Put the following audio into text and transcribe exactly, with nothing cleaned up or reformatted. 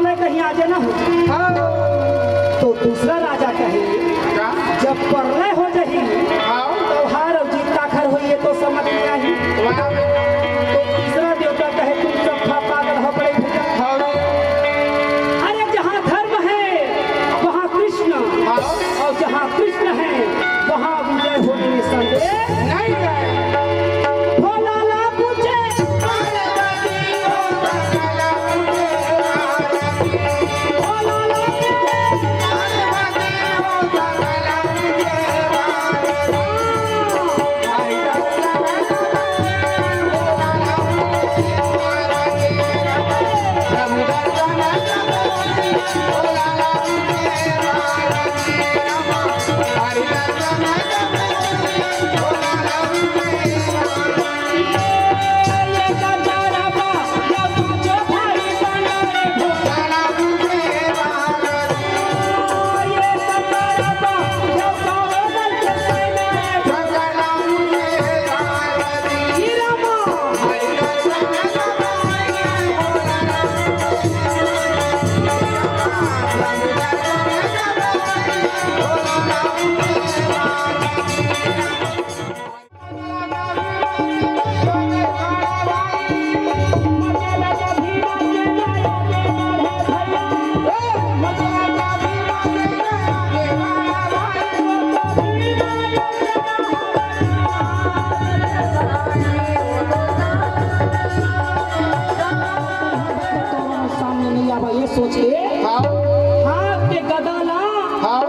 मैं कहीं आ जाना हो। हाँ। तो दूसरा राजा कहे, का? जब प्रलय हो जाही, हाँ। तो हार अउ जीत काखर होही, ये तो समझ में आही। वाह। तो तीसरा देवता कहे, तुम सब पागल हो पड़े भैया। हाँ। अरे, जहाँ धर्म है, वहाँ कृष्ण, हाँ। और जहाँ कृष्ण है, वहाँ विजय होने में संदेह नहीं है। भोला ला पूछे, सामने नहीं आवा, ये सोच के हाँ। हाथ के गदा ला हाँ।